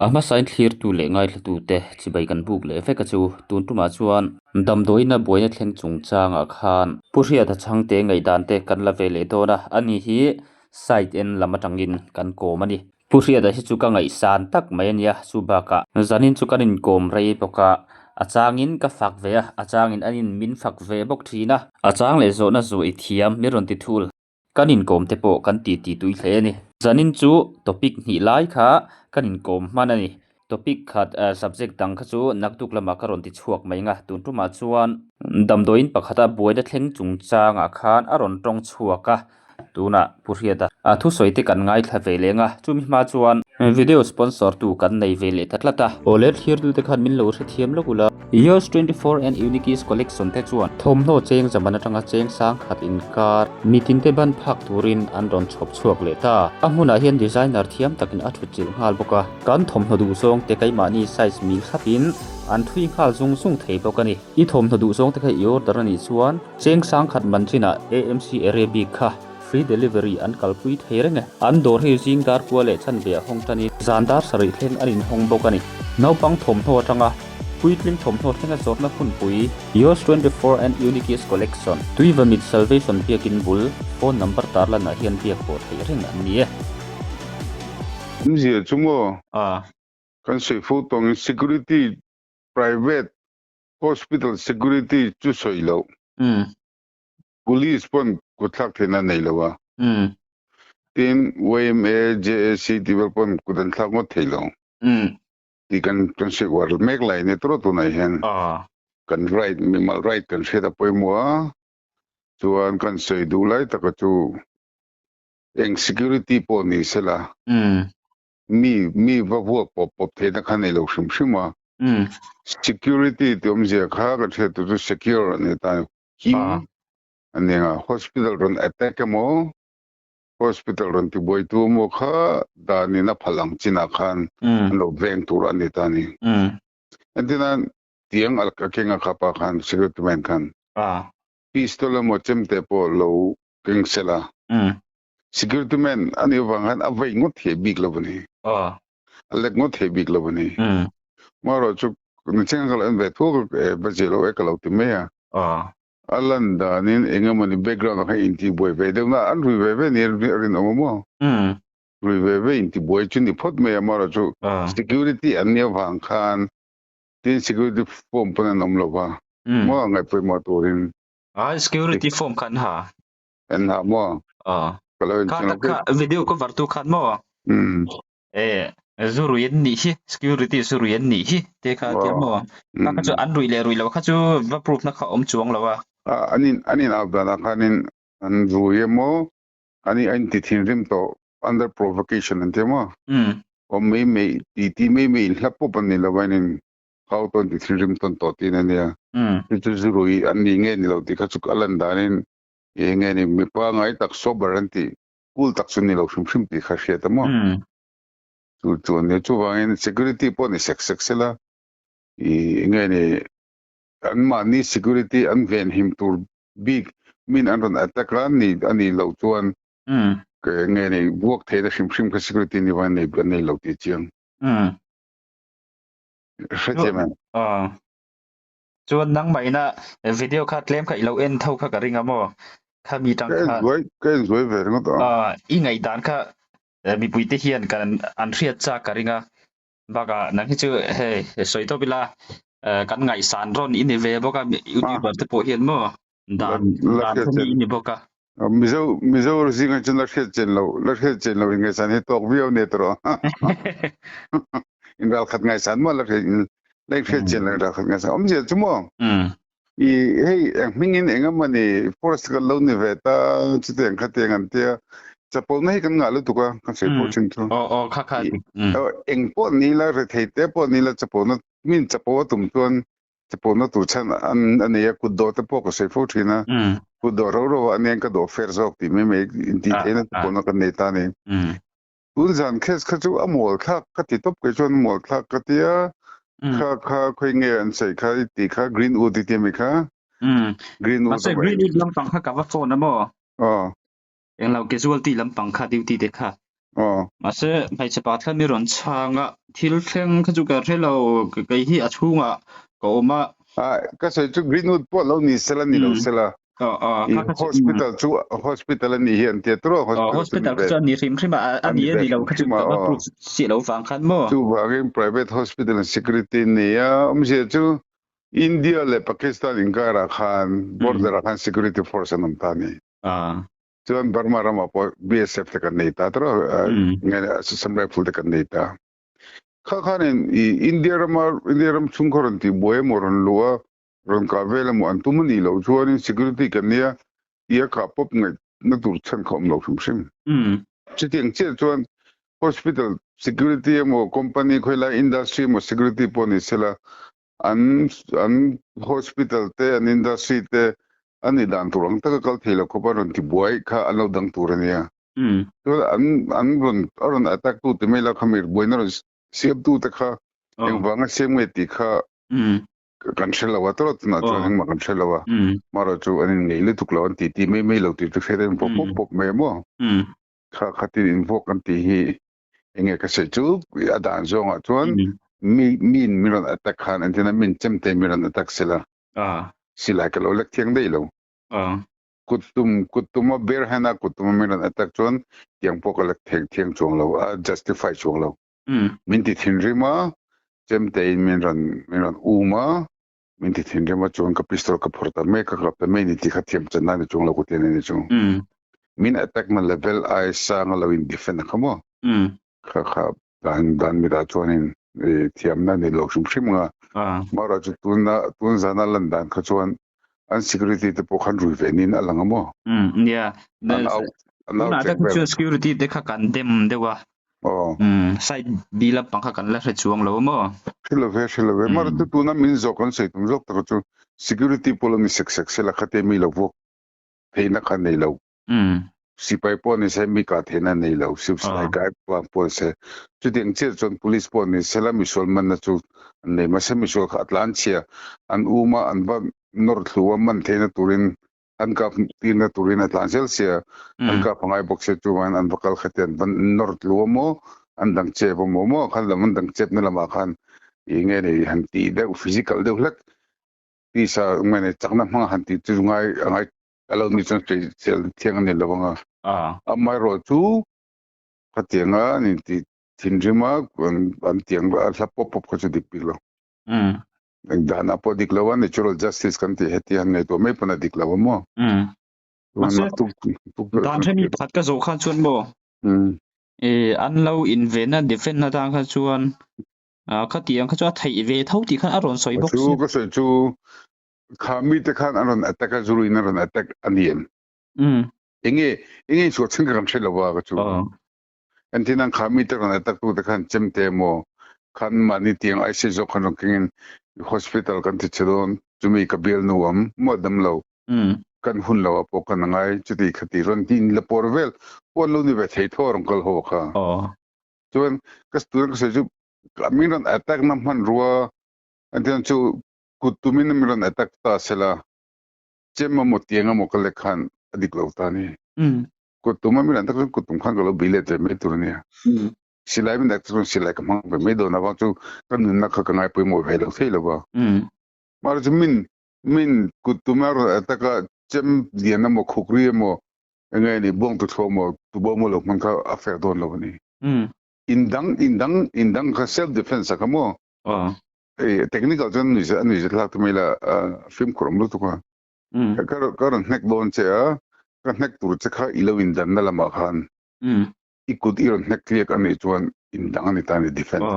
A hmasain thlirtu leh ngaithlatute chibai kan buk leh vek a chu. Tun tumah chuan damdawiina buaina thleng chungchangah khan Pu Hriata chhangte ngaihdan te kan la ve leh dawn a, ani hi side en lam atangin kan kawm a ni. Pu Hriata hi chu ka ngaihsan tak mai a nia, chu bakah zanin chu kan inkawm rei bawk a, a changin ka fak ve a, a changin an in min fak ve bawk thin a. A chang leh zawhna zuah i thiam min rawn ti thul. Kan inkawm te pawh kan ti ti tui hle a ni. Zanin chu topic hnih lai kha kan inkawm hman a ni. Topic khat subject dang kha chu naktuk lamah ka rawn ti chhuak mai nga. Tun tumah chuan damdawiin pakhata buaina thleng chungchangah khan a rawn tawng chhuak a. Tunah Pu Hriata a thusawi te kan ngaithla ve leng a, chumi hma chuan video sponsor tu kan nei ve leh ta tlat a. Awle thlirtu te khan min lo hrethiam lawk ula. Yours 24 and Unique's Collection te chuan thawmhnaw cheng zaman atanga cheng sang khat inkar mitin te ban phak turin an rawn chhawp chhuak leh ta. A hmunah hian designer thiam takin a thut chilh nghal bawk a, kan thawmhnaw duhzawng te keimahni size mil thlapin an thui nghal zung zung thei bawk a ni. I thawmhnaw duhzawng te kha i order a nih chuan cheng sang khat man chinah AMC Arabic kha Free delivery an kalpui thei reng e. An dawr hi zing dar kua leh chanve a hawng tan in zan dar sarih thleng an inhawng bawk a ni. Naupang thawmhnaw atanga puitling thawmhnaw thlenga zawrhna hunpui Yours 24 and Unique's Collection, Tuivamit Salvation Biakin bul, phone number tarlanah hian biak pawh theih reng an ni e. Awmzia chu maw? A. Kan sawi fo tawngin security private hospital security chu sawi loh. Police pawn kut thlak theihna a nei lo a. Tin, yma, JAC tih vel pawn kut an thlak ngawt thei lo. Tih kan kan hriat uar mek lai ni tawrh tunah hian kan right, mimal right kan hriat a pawimawh a, chuan kan sawi duh lai taka chu eng security pawh ni sela mi mi va vuak pawp pawp theihna kha nei lo hrim hrim a. Security tih awmzia kha kan hriat tur chu secure a ni ta. Him a ni anga hospital rawn attack emaw hospital rawn tibuaitu emaw kha danin a phal ang chinah khan an lo veng tur a ni ta a ni. Entirnan tiang a keng a khapa khan security man khan pistol emaw chemte pawh lo keng sela security man a nih avang khan a vei ngawt thei bik lo a ni. A let ngawt thei bik lo a ni. Amaherawhchu nicheng ka lo en ve thuak e va zir lo e ka lo ti mai a. A lan danin eng emawni background ah khan intihbuai ve deuh na an rui ve ve ni a rinawm a maw? Rui ve ve intihbuai chu ni phawt mai a, amaherawhchu security an nih avang khan tin security form pawn an awm lo va maw ngaihpawimawh turin. Security form kha an ha. An ha maw? Ka lo Kha tak kha video cover tu khan maw? E zu rui an nih hi, security zu rui an nih hi te kha tia maw? Kha kha chu an rui leh rui lo kha chu va proof na kha awm chuang lo a. An in an in au danah khanin an rui emaw an in a inti thinrim tawh under provocation an ti maw? Awm mai mai ti ti mai mai inhlap pawp an ni lo a in in hau tawn ti thinrim tawn tawh tiin a nia. Chu chu zu rui an ni nge ni lo tih kha chu a lan danin eng nge ni mipa ngai tak sober an tih cool tak chu ni lo hrim hrim tih kha hriat a maw? Chu chu a nia chuvangin security pawh ni sek sek sela i eng nge ni anmahni security an venhim tur bik min an rawn attack a ni a nih loh chuan eng nge ni vuak theihna hrim hrim kha security ni vangin nei an nei lo tih chiang. Hrethiam em? Chuan nangmah ina video kha tlem kha i lo en tho kha ka ring a maw? Kha mi tang kha. Ka en zuai ve ringawt a. I ngaihdan kha mipui te hian kan an hriat chak ka ring a. Bakah nang hi chu hei sawi tawp ila kan ngaihsan rawn i ni ve bawk a youtuber te pawh hian maw dan dan kha mi i ni bawk a. Mizo Mizo zinga chuan la hriat chen lo la hriat chen lo in ngaihsan hi tawk viau nia tawh. In ral khat ngaihsan maw la hriat la in hriat chen lo in ral khat ngaihsan awmzia chu maw i hei eng hmingin eng emawni forest kan lo ni ve ta chutiang khatiang an tia chapona hi kan ngah lutuk a kan sawi pawh thin chu. Aw aw kha kha eng pawh ni la rethei te pawh ni la chapona min chapo a tum chuan chapona tur chhan an a nei a kut dawh te pawh ka sawi fo thin a kut dawh ro ro ah aniang ka dawh fair zawk tih mai mai intih theihna chapona kan nei ta a ni. Tun zan case kha chu a mual thlak ka ti tawp kei chuan mual thlak ka ti a kha kha khawi nge an sawi kha i tih kha green wood i ti ami kha green wood mahse green wood lampang kha ka va phone a maw aw englo casualty lampang kha duty te kha. Aw. Mahse hmeichhe pa thlan mi rawn chhang a, thil thleng kha chu ka hre lo, kei hi a chhungah ka awm a. Ah, ka sawi chu Greenwood pawh lo ni sela ni lo sela. Aw, aw, I kha kha chu hospital chu hospital a nih hi an tia tawh a, Aw, hospital chu ni hospital kha ve chu a ni hrim hrim a, a a ni ni a ve ni lo hrim kha chu hrim a, ka va aw. proof chiah lo vang khan maw. Chuvangin private hospital and security a ni a, awmzia chu India leh Pakistan inkarah khan border ah khan security force an awm ta a ni. Ah. Chuan Burma ramah pawh BSF te kan nei ta tawh a, Assam Rifle te kan nei ta. Kha khanin i India rama India ram chhung kha rawn tih buai emaw rawn luh a, rawn kah vel emaw an tum a nih loh chuanin security kan nia tia kah pawp ngaihna tur chhan kha awm lo hrim hrim. Chutiang chiah chuan hospital security emaw company khawilai industry emaw security pawh ni sela an an hospital te an industry te a nih dan tur ang taka kal thei lo khawp a rawn ti buai kha an lo dang tur a nia. Chuan an an rawn a rawn attack tu ti mai lo kha mi buaina rawn siam tu te kha engvanga siam nge tih kha kan hre lo a tawrh tunah chuan engmah kan hre lo a. Marawh chu an inngei lutuk lo an ti ti mai mai lo tih chu hriat a inpawp pawp pawp mai a maw. Kha khatin invuak kan tih hi enge ka sawi chu a dan zawngah chuan mi min mi rawn attack khan entirna min chemte mi rawn attack sela silai ka lo lek thiang daih lo kut tum kut tuma bare hand a kut tuma mi rawn attack chuan tiang pawh ka lek theng thiang chuang lo a justify chuang lo min ti thinrim a chemte in min rawn min rawn um a min ti thinrim a chuan ka pistol ka phawrh ta mai ka kap ta mai ni tih kha thiam chan nan ni chuang lo ku tian ani chu min attack na level ai sang a lo in defend a kha maw kha kha dan dan mi dah chuan in thiam na ni lo hrim hrim nga mara chu tun na tun zana lan dan kha chuan an security te pawh khan rui ve nin a lang a maw nia an au an au tunah check tak vel chuan security te kha kan dem deuh a Aw. Side B lampang kha kan la hre chuang lo maw? Hre lo ve, hre lo ve. Mara chu tuna min zawk kan sawi tum zawk tak chu security pawh lo ni sek sek sela khatia mi lo vuak theihna kha nei lo. Sipai pawh ni se mi kah theihna nei lo, silai kai vang pawh ni se. Chutiang chiah chuan police pawh ni sela misual manna chu an nei. Mahse misual kha a tlan chhia, an um a, an va nawr thlu a, man theihna turin an kap tirna turin a tlan zel sia an kap angai bawk sia chuan an va kal kha te an va nawr tlu a maw an dang chep a maw maw khan lam an dang chep na lamah khan ih nge nei han tih deuh physical deuh hlek tisa nge nei chakna hmanga han tih chu ngai angai a lo ni chuan hrisel thiang a ni lo anga amaherawh chu khatianga an intih thinrim a an tiang a hla pawp pawp kha chu dik bik lo. Eng dan ah pawh dik lo a, natural justice kan tih heti han ngaihtuah mai pawn a dik lo a maw? Mahse, dan hre mi pakhat ka zawh khan chuan maw? An lo invenna defend na tan kha chuan khatiang kha chu a theih ve tho tih khan a rawn sawi bawk sia. Chu ka sawi chu kha mite khan an rawn attack a, zuruin an rawn attack a ni em? Enge enge insual chhan kha kan hre lo a ka chu. Entin an kha mite rawn attack tute khan chemte emaw khan mahni tiang IC zawk khan rawn kengin hospital kan ti che dawn chumi ka bial nu am maw dam lo kan hun lo ah pawh kan angai chuti khati rawn ti in la pawr vel pawh an lo ni ve thei tho a rawn kal ho kha chuan ka student ka sawi chu min rawn attack na hmanrua entin chu kut tumin min rawn attack ta sela chem emaw tiang emaw ka lek khan a dik lo ta ni. Kut tum a min an tak chuan kut tum khan ka lo bei let ve mai tur a nia. Silai min tak chuan silai ka hmang ve mai dawn avang chu ka nunna kha ka ngai pawimawh ve lo thei lo va. Mahse chu min min kut tum a rawn attack a chem lian emaw khuk ri emaw enge ni buang tu thluah emaw tubo emaw lo hman kha a fair dawn lo a ni. Indang indang indang kha self defense a kha maw. Technical chuan a nuihzat a nuihzat hlak te mai la fimkhur awm lutuk a. Ka ka rawn hnek dawn che a, ka hnek tur che kha i lo indanna lamah khan i kut i rawn hnek tliak a nih chuan indang a ni ta a ni, defense,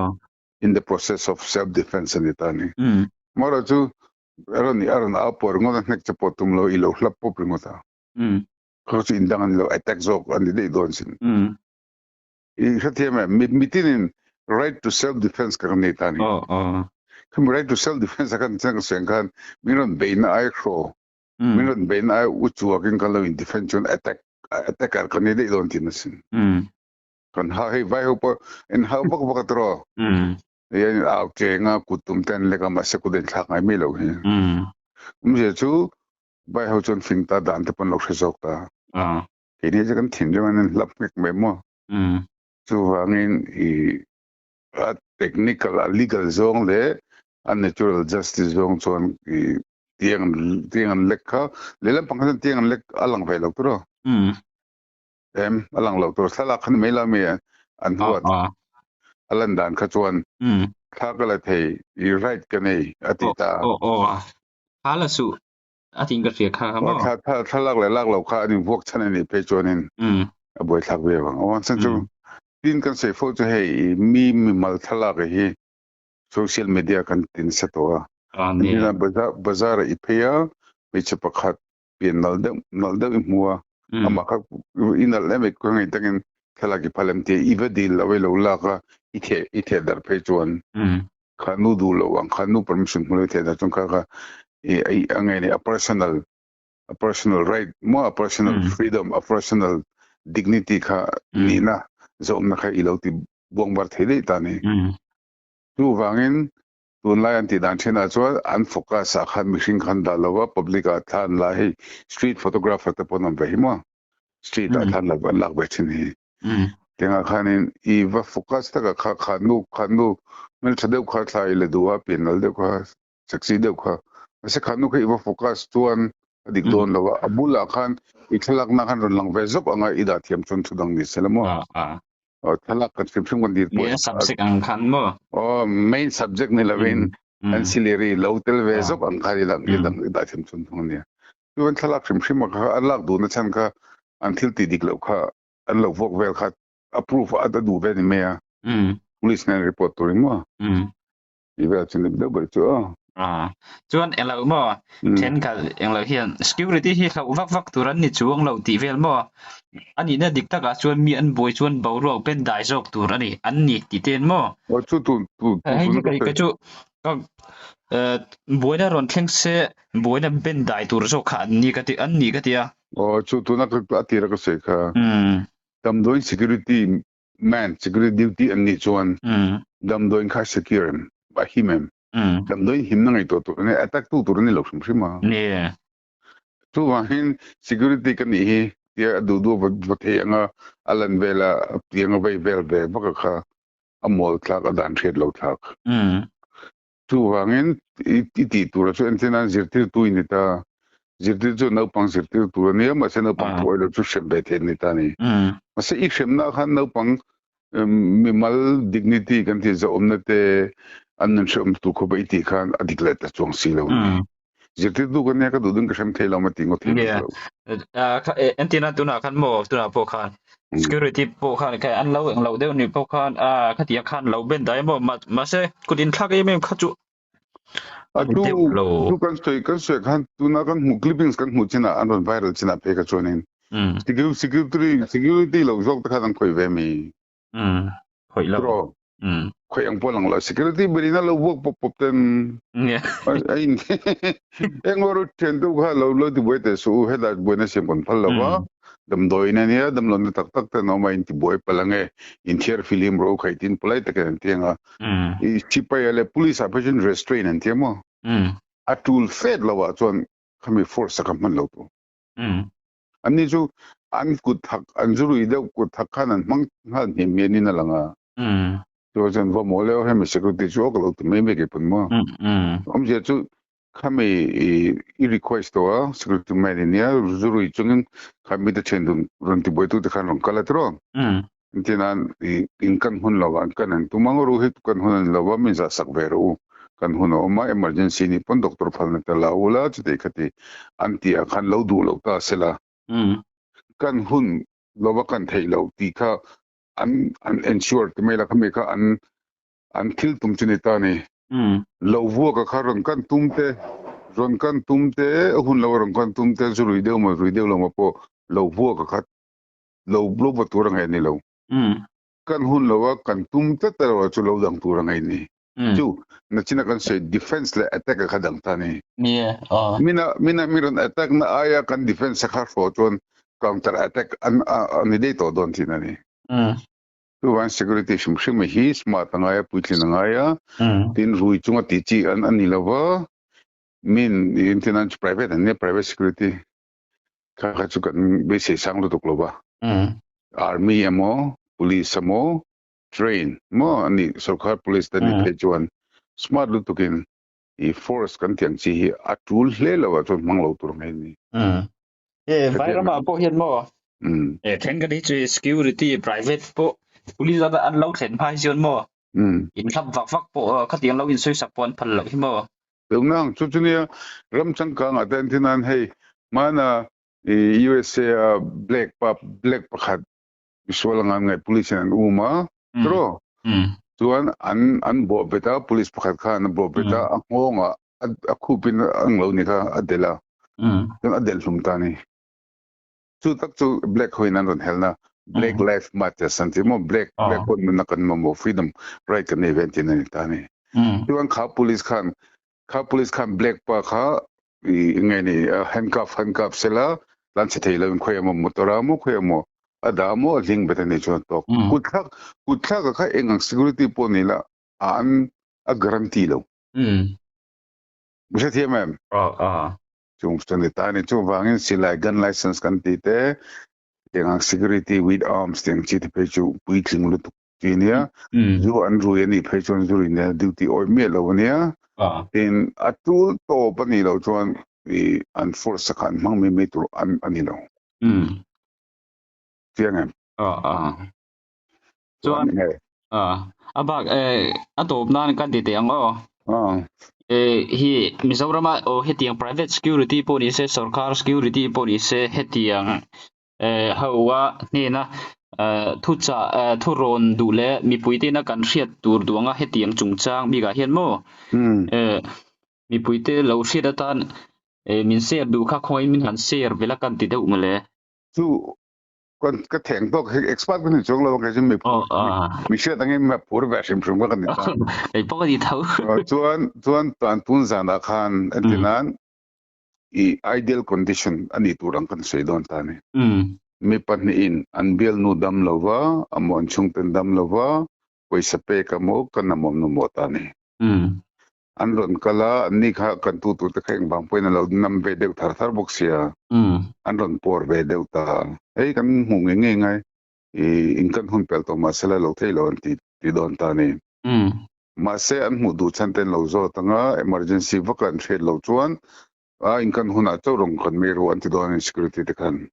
in the process of self defense a ni ta a ni. Amaherawhchu chu a rawn a rawn au pawh ringawt a, hnek che pawh tum lo, i lo hlap pawp ringawt a. Kha chu indang a ni lo, attack zawk a ni daih dawn sin. I hrethiam em? Mi mitinin right to self defense ka kan nei ta a ni. Khami right to self defense a kan chiang seng khan min rawn beihna ai hraw, min rawn beihna ai u chuakin kan lo in defend chuan attack attacker kan ni daih dawn tin asin. Kan ha hei vai ho pawh in hau vak vak a tiraw. Hian au cheng a kut tum ten lek a mahse kut a inthlak ngai mai lo hi. Awmzia chu vai ho chuan fing ta dan te pawn lo hre zawk ta. Keini chu kan thinrim an in hlap nghek mai maw. Chuvangin i a technical a legal zawng leh a natural justice zawng chuan i tiang tiang an lek kha lehlam pang kha chuan tiang an lek a lang ve lo tur aw. Em a lang lo tur thlalak kha ni mai la mi an huat a lan dan kha chuan thla ka la thei i right ka nei a ti ta. Aw aw thla la suh a tiin ka hria kha kha maw. Thla thlalak leh lak lo kha an invuak chhan a nih phei chuanin a buaithlak ve vang. Aw chhan chu tin kan sawi fo chu hei mi mimal thlalak hi social media kan tin sa tawh a. Tina bazar bazar i phei a hmeichhe pakhat pian nalh deuh nalh deuh i hmu a amah kha i nalh em ka ngaih takin thlalak i phal em tia i va dil lo i lo lak a i theh i theh darh phei chuan kha nu duh loh ang kha nu permission hmu lo i theh darh chuan kha kha i i a nge ni a personal a personal right maw a personal freedom a personal dignity kha nihna zawmna kha i lo ti buang bar thei daih ta ni. Chuvangin Tunlai an tih dan thinah chuan an focus ah khan mihring khan dah lo a, public ah thla an la hei street photographer te pawh an awm ve hi maw, street ah thla an la an lak ve thin hi. Tengah khanin i va focus takah kha khannu khannu hmeltha deuh kha thla i la duh a, pianal deuh kha sexy deuh kha mahse khannu kha i va focus chuan a dik dawn lo a, a bulah khan i thlalakna khan rawn lang ve zawk anga i dah thiam chuan thu dang ni se la maw. Thlalak kan hrim hrim kan dir pawh. Main subject ang khan maw? Oh, main subject ni lovin ancillary lo tel ve zok ang khan i lang i lang i dah thiam chun thung ania. Chuan thlalak hrim hrim kha an lak duh na chhan kha an thil ti dik lo kha an lo vuak vel kha approve a duh ve ni mai a. Police nen report turin maw? I vel chu ni deuh ber chu aw. Ah, chuan englo maw thenkhat englo hian security hi hlauh vak vak tur an ni chuang lo tih vel maw? A nihna dik takah chuan mi an buai chuan boruak ben dai zawk tur a ni an ni tih te an maw? Aw chu tu tu tu Hei hi kei kei chu ka eh buaina rawn thleng se buaina ben dai tur zawk kha an ni ka ti an ni ka ti a. Aw chu tuna ka a tira ka sawi kha. Damdawiin security man security duty an nih chuan damdawiin kha secure em a him em damdawiin himna ngaihtuah tur ani attack tu tur ani lo hrim hrim a chuvangin security ka nih hi tia a duh duh va thei anga a lan vela tianga vei vel ve vak a kha a mawl thlak a dan hriat lo thlak Chuvangin i tih tura chu entir nan zirtirtu i ni ta. Zirtir chu naupang zirtir tur a nia, mahse naupang thuai lo chu hrem ve theih a ni ta a ni. Mahse i hremna khan naupang mimal dignity kan tih zahawmna te an nun hrehawm tur khawpa i tih khan a dik leh ta chuang si lo a ni. Zirtirtu ka nia ka duh ding ka hrem thei lo ma tih ngawt thei bik lo. Entir nan tunah khan maw tunah pawh khan security pawh khan kha an lo eng lo deuh ni pawh khan ah khatiang khan lo ben dai maw mahse kut in thlak em em kha chu a tu tu kan sawi kan sawi khan tuna kan hmuh clippings kan hmuh chinah an rawn viral chinah phei kha chuanin security security lo zawk te khan an khawih ve mi khawih lo Khawih ang pawh lang lo security berin a lo vuak pawp pawp ten a in engawr thian tu kha lo lo ti buai teh suh u hetah buaina siam kan phal lo va damdawiin a nia damloh na tak tak ten a awm a in ti buai palh ange inthiar filim rawh u khaih tin polite takin an ti ang a i sipai ah leh police ah phei chuan restrain an ti a maw a tul fet lo ah chuan khami force a kha hman lo tur Anni chu an kut thak, an zurui deuh kut thak khan an hmang nghal hmiah hmiahin a lang a. Chuan chuan va mawl deuh hemi security chu awk lo ti mai mai kei pawn maw. Awmzia chu khami i request tawh a security man i nia zurui chungin khami te thian dun rawn ti buaitu te khan rawn kal a tiraw. Engtin nan in kan hun lo ah kan han tum ang ru hi kan hun a ni lo va min zah sak ve rawh u kan hun a awm a emergency nih pawn doctor phalna te la ula chutei khati an tih ah khan lo duh loh ta sela kan hun lova kan theih loh tih kha an an ensure ti mai la khami kha an an thil tum chu ni ta ni lo vuak a kha rawn kan tum te rawn kan tum te a hun lo rawn kan tum te zu rui deuh maw rui deuh lo maw pawh lo vuak a kha lo lo va tur a ngaih ni lo. Kan hun lo a kan tum tlat erawh chu lo dang tur a ngaih ni. Chu nachina kan sawi defense leh attack a kha dang ta ni. Mina mina mi rawn attack na aia kan defense a kha hrawh chuan counter attack an a ni daih tawh dawn thin a ni. Chuvang security hrim hrim hi smart a ngai a puitlin a ngai a tin rui chunga tih chi an a ni lo va min intin private an nia private security Kha kha chu kan beisei sang lutuk lo va. Army emaw, Police emaw train maw a nih sorkar police te ni phei chuan smart lutukin i force kan tih ang chi hi a tul hle lo ah chuan hmang lo tur ang hi a ni. E Vairamah pawh hian maw e thenkhat hi chu security private pawh police ata an lo thlen hma hi chuan maw inthlap vak vak pawh khatiang lo insawisak pawh an phal loh hi maw. Tunang chu chu nia ram changkang ah te an ti nan hei hmana i USA a black pa black pakhat misual anga an ngaih police in an um a tiraw chuan an an bawh bet a police pakhat khan a bawh bet a a nghawng ah a khup in a ang lo ni kha a delh a chuan a delh hlum ta a ni chu tak chu black ho in an rawn helna black life matters an ti maw black black pawh nunna kan mamawh freedom right kan nei ve an ti na ni ta a ni chuan kha police khan Kha police khan black pa kha i nge ni handcuff handcuff sela tlan chhe thei lo in khawi emaw motor a maw khawi emaw a dah maw a hling bet ani chuan tawk kut thlak kut thlak a kha eng ang security pawh ni la a an a guarantee lo mi hrethiam em chung chuan ni ta ni chuvangin silai gun license kan tih te tiang ang security with arms tiang chi te phei chu puitling lutuk ti nia zu an rui a nih phei chuan zu rin nen duty awih miah lo a nia tin a tul tawp a nih loh chuan i an force a kha an hmang mai mai tur an a ni lo chiang em chuan a bak a tawp nan kan ti teh ang aw hi Mizorama aw hetiang private security pawh ni se sorkar security pawh ni se hetiang Hoa hnena thuchah thurawn duh leh mipui tena kan hriat tur duh anga hetiang chungchang bikah hian maw mipuite lo hriat atan min share duh kha khawngaih min han share vel a kan ti deuh mawle. Chu kan ka theng tawk hi expert ka ni chuang lo kei chu mi mi hriat angin mi phur ve hrim hrim ka ni ta. Kei pawh ka ni tho. Chuan chuan tan tun zanah khan entirnan i ideal condition a nih tur ang kan sawi dawn ta a ni. Mi pahnihin an bialnu dam lova, a maw an chhungten dam lova, pawisa pek a maw kan amawm nu maw ta a ni. An rawn kal a, anni kha kan tu turte kha engvang pawhin a lo nam ve deuh thar thar bawk sia, an rawn pawr ve deuh ta. Hei kan hmuh ngei ngei ngai, i in kan hun pel tawh mahse la lo thei lo an ti ti dawn ta a ni. Mahse an hmuh duh chhan ten lo zawt anga emergency vak an hriat loh chuan a in kan hunah chauh rawn kan mai ru an ti dawn a ni security te khan.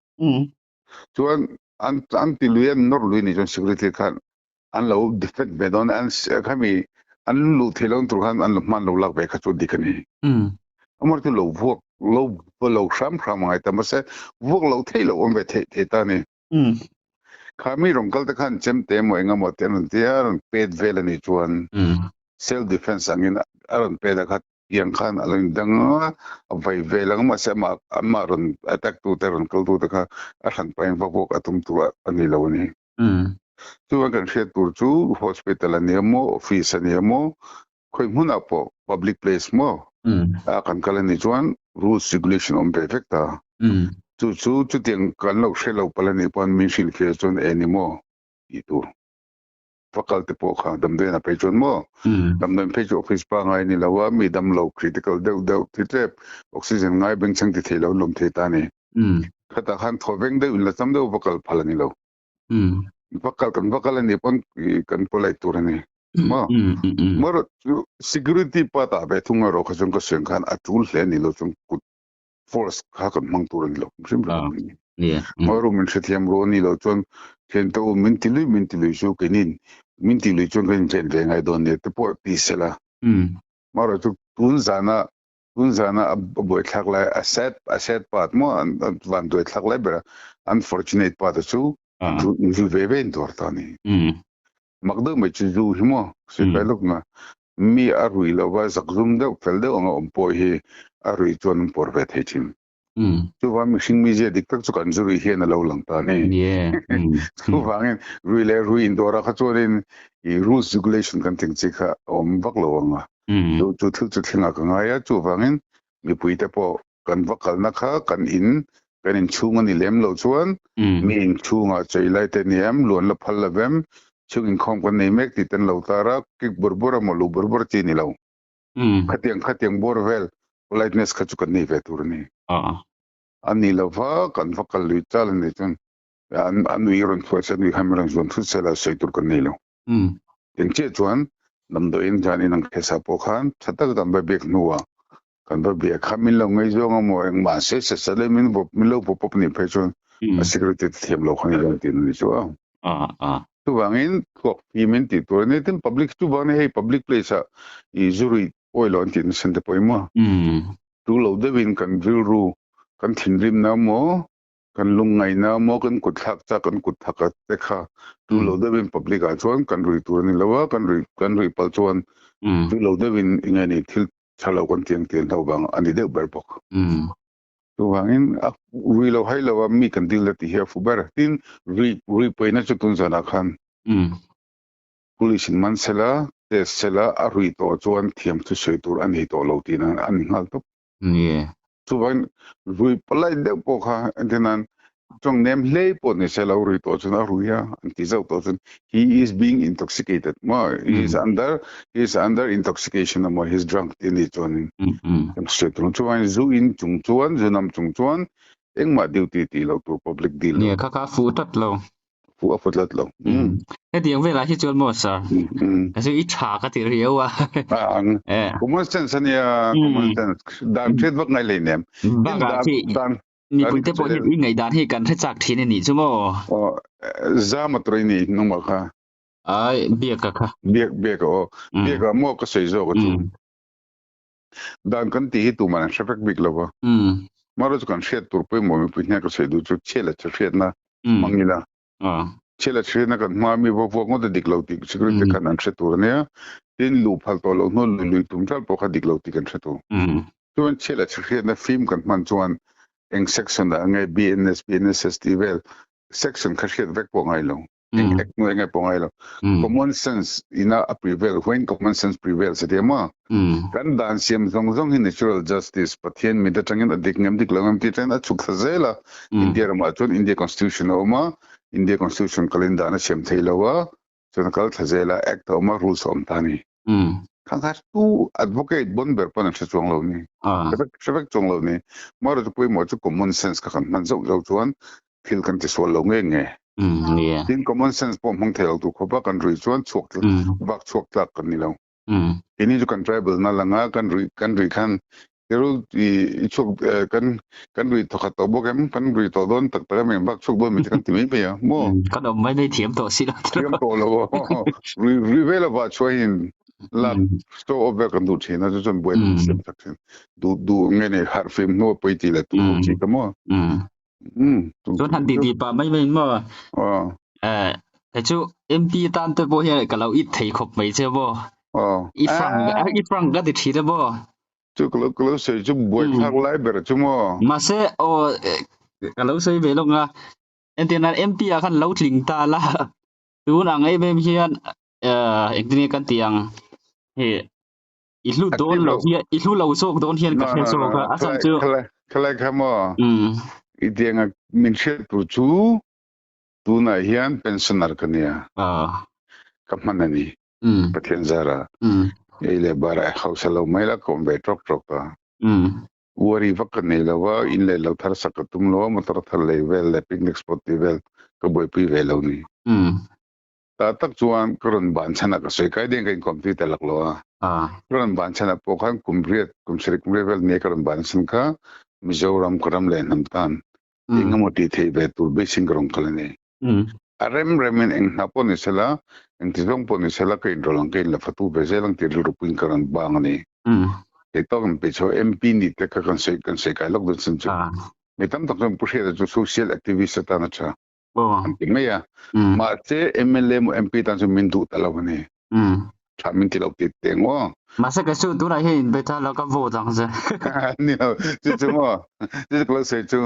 Chuan an an ti lui an nawr lui nih chuan security khan an lo defend ve dawn a an khami an luh theih loh tur khan an lo hman lo lak ve kha chu dik a ni. Amar chu lo vuak lo lo hram hram a ngai ta mahse vuak loh theih loh awm ve theih thei ta a ni. Kha mi rawn kal te khan chemte emaw eng emaw te an rawn ti a, a rawn pet vel a nih chuan self defence angin a rawn pet a kha tiang khan a lo indang a, a vai vel ang mahse amah amah rawn attack tu te rawn kal tu te kha a hran pahin vak vak a tum tur a ni lo a ni. Chuan kan hriat tur chu hospital a ni emaw office a ni emaw khawi hmunah pawh public place maw ah kan kal a nih chuan rules regulation awm ve vek ta. Chu chu chutiang kan lo hre lo palh a nih pawn min hrilhfiah chuan e ni maw tih tur. Va kal te pawh kha damdawiin a phei chuan maw damdawiin phei chu office pangai a ni lo a, mi damlo critical deuh deuh thi tlep oxygen ngai bengchheng ti thei lo an lawm thei ta a ni. Khatah khan thawveng deuh in la cham deuh va kal phal a ni lo. Va kal kan va kal a nih pawn kan polite tur a ni. Maw? Marawh chu security part ah ve thung erawh kha chuan ka sawi ang khan a tul hle a ni lo chuan kut force kha kan hmang tur a ni lo hrim hrim a ni. Marawh min hrethiam ru a ni lo chuan thiante u min ti lui min ti lui chu keinin min ti lui chuan kan inchen ve ngai dawn nia te pawh ti sela. Marawh chu tun zana tun zana a buaithlak lai a sad a sad part maw an van duaithlak lai ber a unfortunate part a chu zu ve ve in tuar ta a ni. Mak deuh mai chu zu hi maw sawi lawk na mi a rui lova zakzum deuh fel deuh anga awm pawh hi a rui chuan an pawr ve thei thin. Chuvang mihring mizia dik tak chu kan zu rui hian a lo lang ta a ni. Chuvangin rui leh rui indawrah kha chuanin i rules regulation kan tih ang chi kha a awm vak lo ang a. Chu chu thil chu thlengah ka ngai a, chuvangin mipuite pawh kan va kalna kha kan in kan inchhung a ni lem loh chuan mi inchhungah chei lai te ni em, luan la phal lo em, chhung inkhawm kan nei mek tih te an lo tar a, kik bur bur emaw luh bur bur chi a ni lo. Khatiang khatiang bawr vel politeness kha chu kan nei ve tur a ni. A ni lova kan va kal lui chal a ni chuan. An an ui rawn thuai se, an ui khan min rawn zuan thut se la sawi tur kan nei lo. Eng chiah chuan damdawiin zan in ang khesa pawh khan tha taka kan va biak hnuah kan va biak kha min lo ngaihzawng a maw engmah se se se leh min vawp min lo vawp pawp nih phei chuan a security te thiam lo kha ni dawn tih a ni chu a. Chuvangin thluak fim in tih tur a ni. Tin public chuvang ni hei public place ah i zu ruih pawi lo an tih nasa te pawimawh. Tu lo deuhin kan rilru kan thinrimna maw kan lungngaihna maw kan kut thlak chak kan kut thak te kha tu lo deuhin public ah chuan kan rui tur a ni lo a kan rui kan rui pal chuan tu lo deuhin enge ni thil tha lo kan tiang tiang hlo vang a ni deuh ber bawk. Chuvangin a rui lo hai lo a mi kan dil la tih hi a fu ber. Tin rui rui pawina chu tun zanah khan police in man sela test sela a rui tawh chuan thiam thu sawi tur a nei tawh lo tihna a ni nghal tawp. Ni. Chuvangin rui palai deuh pawh kha entir nan tawng nem hlei pawh ni se lo rui tawh chuan a rui a an ti zauh tawh chuan he is being intoxicated maw he is under he is under intoxication emaw he is drunk tih a nih chuanin kan hriat tur chuvangin zu in chung chuan zu nam chung chuan engmah duty tih loh tur public deal Nia kha kha fuh tlat lo. Fuh a fu tlat lo. Hetiang velah hi chuan maw sir? Ka chu i tha ka ti riau a. Ang. Common sense ania, common sense. Dan hriat vak ngai lei nem. Bakah khi mipui te pawh hian i ngaihdan hi kan hre chak thin a nih chu maw? Aw, zam a tawih ni nungmah kha. Ai, biak a kha. Biak biak a aw. Biak a maw ka sawi zawk a chu. Dan kan tih hi tumah an hre vek bik lo va. Marawh chu kan hriat tur pawimawh mipui hnen ka sawi duh chu chhiat leh chhahriatna hmang ila. Chhiat leh chhahriatna kan hmaa mi va vuak ngawt a dik lo tih security khan an hre tur a nia. Tin, luh phal tawh loh hnu lui lui tum ṭal pawh kha dik lo tih kan hre tur. Chuan chhiat leh chhahriatna fim kan hman chuan eng section ah nge BNS, BNSS tih vel section kha hriat vek pawh ngai lo. Eng ek hnuai ngai pawh ngai lo. Common sense ina a prevail, when common sense prevails a ti a maw? Kan dan siam zawng zawng hi natural justice, Pathian mit atangin a dik ngem dik lo ngem tih atangin a chhuk thla zel a. India ramah chuan India Constitution a awm a, India Constitution kalin dan a siam thei lo a, chuan a kal thla zel a, act a awm a, rules a awm ta a ni. Khang kha tu advocate bon ber pawn an hre chuang lo ni. Hre vek chuang lo ni. Marawh chu pawimawh chu common sense kha kan hman zauh zauh chuan thil kan ti sual lo nge nge. Tin common sense pawh hmang thei lo tur khawpa kan rui chuan chhuak vak chhuak tlak kan ni lo. Keini chu kan tribal na langa kan rui kan rui khan Terul i chhuak kan kan rui thawkhat tawh bawk em kan rui tawh dawn tak tak em eng vak chhuak dawn mi te kan ti mai mai a maw. Kan awm mai mai thiam tawh si lo. Thiam tawh lo rui rui vel a vah chhuahin lak show off vel kan duh thin a chu chuan buai kan siam tak thin. Duh duh nge nei harh fim hnu a pawi tih leh tur ho chi ka maw. Chuan han ti ti pah mai mai in maw. Hei chu MP tan te pawh hian ka lo it thei khawp mai che maw. I frank i frank ka ti thin a maw. Chu ka lo ka lo sawi chu buai thlak lai ber chu maw. Mahse aw ka lo sawi ve lawk a entir nan MP ah khan lo tling ta la tun ang em em hian engtin nge kan tih ang hei i hlu dawn lo hian i hlu lo zawk dawn hian ka hre zawk a a chhan chu khalai kha maw i tianga min hriat tur chu tunah hian pensioner ka nia ka hman a ni Pathian zara ei leh bara hausa lo mai la ka awm ve tawk tawk a worry vak ka nei lo va in leh lo thar sak ka tum lo a motor thar lei vel leh picnic spot tih vel ka buaipui ve lo ni. Ta tak chuan ka rawn ban chhanah ka sawi kai deng ka inkawm tui ta lak lo a. Ka rawn ban chhanah pawh khan kum riat, kum sarih kum riat vel nia ka rawn ban chhan kha Mizoram ka ram leh hnam tan eng emaw tih theih ve tur beisin ka rawn kal a ni. A rem remin eng hna pawh ni sela, eng ti zawng pawh ni sela ka inrawlh ang, ka inla fatu ve zel ang tih rilru puiin ka rawn bang a ni. Kei tawk in peih chho MP nih te kha kan sawi kan sawi kai lawk dawn chan chu. Mi tam tak chuan Pu Hriata chu social activist atan a tha. An ti mai a. Mahse MLA emaw MP tan chuan min duh ta lo a ni. Tha min ti lo tih teh ngawh. Mahse kei chu tunah hian in beta lo ka vote ang che. Ni lo, chu chu maw? Chu chu ka lo sawi chu.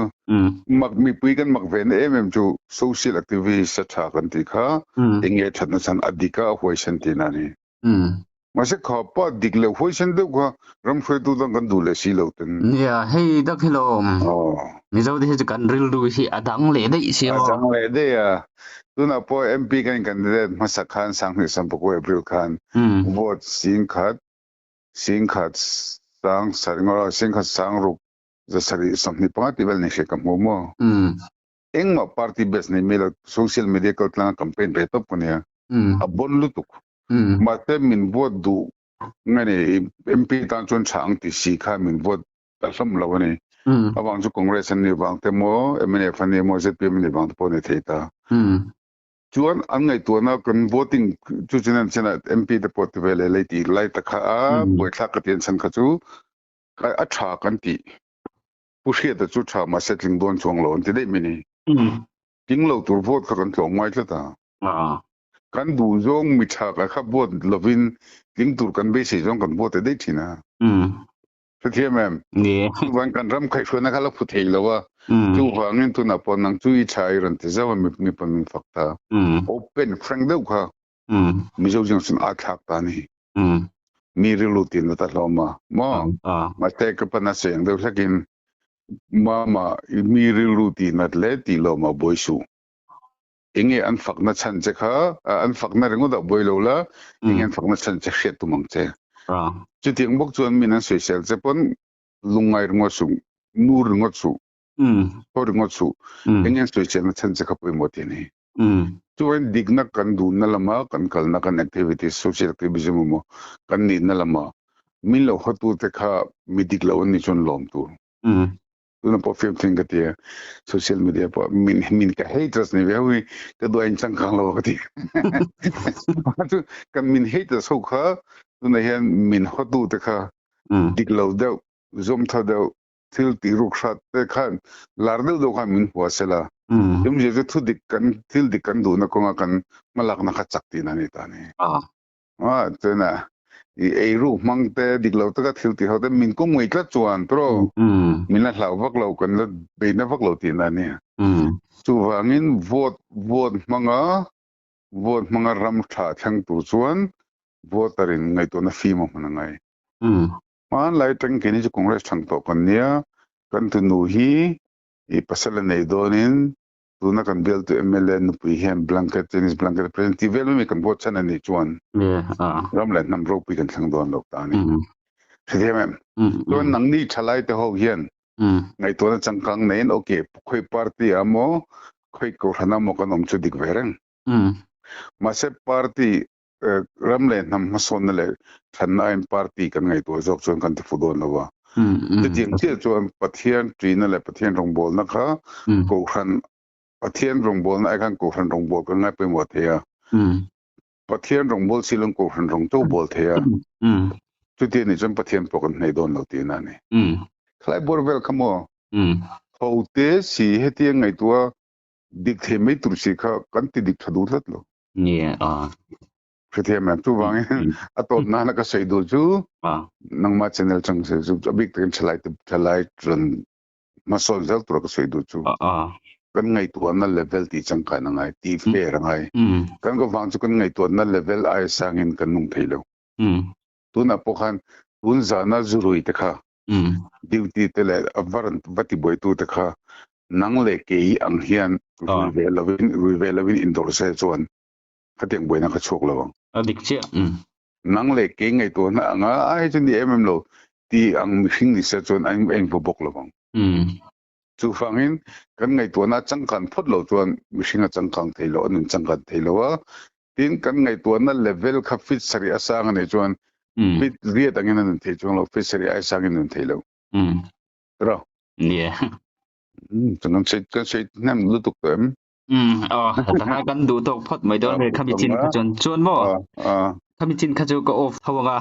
Mak mipui kan mak ve na em em chu social activist a tha kan tih kha eng nge thatna chhan a dik a a huaisen tihna a ni. Mahse kha pa dik leh huaisen deuh kha ram hruaitu dang kan duh leh si lo ten. Nia, hei dak hi lawm. Mizo te hi chu kan rilru hi a dang leh daih si maw. A dang leh daih a. Tunah pawh MP kan candidate hmasa khan Sanghnih Sampakua April khan vote singkhat singkhat sang sarih ngawr singkhat sangruk zasarih 25 tih vel ni hriat ka hmu maw. Engmah party base nei mai lo social media kal tlanga campaign ve tawp ka nia. A bon lutuk. Mahse min vote duh nge ni MP tan chuan tha ang ti si kha min vote ta hlawm lo a ni. Avang chu Congress an nih vang te maw MNF an nih maw ZPM an nih vang te pawh a ni thei ta. Chuan an ngaihtuahna kan voting chu chuan an chenah MP te pawh ti ve leh lei tih lai ta kha a buaithlak ka ti an chhan kha chu a tha kan tih. Pu Hriata chu tha mahse tling dawn chuang lo an ti daih mai ni. Tling lo tur vote kha kan tlawm ngai tlat a. Kan duh zawng mi tha kan kha vote lovin tling tur kan beisei zawng kan vote daih thin a. Hrethiam em? Chuvangin kan ram khaihhruaina kha la phu thei lo a. Chuvangin tunah pawh nang chu i tha i rawn ti zauh a mi pawn min fak ta. Open frank deuh kha Mizo zing chuan aa thlak ta a ni. Mi rilru tin a ta hlawm a maw? Mahse ka pan a seng deuh hlekin mama mi rilru tih nat le tih lawm a buai suh. Enge an fakna chhan che kha an fakna ringawt ah buai lo la enge an fakna chhan che hriat tum ang che. Chutiang bawk chuan min an sawisel che pawn lungngai ringawt suh, nu ringawt suh, thaw ringawt suh. Enge an sawiselna chhan che kha pawimawh tih a ni. Chuan dikna kan duhna lama kan kalna kan activities, social activism emaw kan nihna lama min lo hawtute kha mi dik lo an nih chuan lawm tur. Tuna pawh film thleng ka ti a, social media pawh min min ka haters ni ve ho hi ka duh a inchangkang lo a ka ti. Chu kan min haters ho kha tuna hian min hawtute kha dik lo deuh, zawmtha deuh, thil tih ruk hrat te khan lar deuh deuh khan min hua sela. Tumzia chu thu dik kan thil dik kan duhna kawnga kan hmalakna kha chak tihna a ni ta ni. A chuan i ei ruk hmang te dik lo taka thil tih ho te min kawng ngei tlat chuan tawh min la hlau vak lo kan la beihna vak lo tihna a ni. Chuvangin vote vote hmanga vote hmanga ram tha thleng tur chuan voter in ngaihtuahna fim a hmun a ngai. Hmanlai atang keini chu Congress thlang tawh kan nia, kan tunu hi i pasal a nei dawnin tuna kan bialtu mla nupui hian blanket Chinese blanket a present tih vel mai mai kan vote chhan a nih chuan ram leh hnam ropui kan thleng dawn lo ta a ni. Hrethiam em? Chuan nangni thalai te ho hian ngaihtuahna changkang neiin ok khawi party ah maw khawi kohhran ah maw kan awm chu dik ve reng. Mahse party ram leh hnam hmasawnna leh thlanna aiin party kan ngaihtuah zawk chuan kan tifu dawn lo a. Chutiang chiah chuan Pathian ṭihna leh Pathian rawngbawlna kha Kohhran, Pathian rawngbawlna ai khan Kohhran rawngbawl kan ngai pawimawh thei a. Pathian rawngbawl si loin Kohhran rawng cho bawl thei a. Chuti anih chuan Pathian pawh kan hnei dawn lo tihna a ni. Khalai bawr vel kha maw? Hote si hetiang ngaihtuah dik thei mai tur si kha kan ti dik tha duh tlat lo. Ni a. Hrethiam em chuvangin a tawp nana ka sawi duh chu nangma channel chang se chu a bik takin thalai te thalai ran hmasawn zel tura ka sawi duh chu kan ngaihtuahna level tih changkan a ngai tih fair a ngai kan ka vang chu kan ngaihtuahna level aia sangin kan nung thei lo tunah pawh khan tun zana zurui te kha duty te leh a va rawn va tibuaitu te kha nang leh kei ang hian rui ve lovin rui ve lovin indawrh se chuan khatiang buaina kha chhuak lo ang. A dik chiah. Nang leh kei ngaihtuahna anga a hei chu ni em em lo ti ang mihring ni se chuan a invaw bawk lo ang. Chuvangin kan ngaihtuahna a changkan phawt lo chuan mihring a changkang thei lo, a nun changkan thei lo a. Tin, kan ngaihtuahna level kha fit sarih a sang a nih chuan fit riat angin a nun thei chuang lo, fit sarih ai sangin a nun thei lo. Ro. Nia. Chuan kan sawi kan sawi hnem lutuk tawh em? Aw, takha kan duh tawk phawt mai dawn hei khami chin kha chuan chuan maw? Khami chin kha chu ka off tho anga.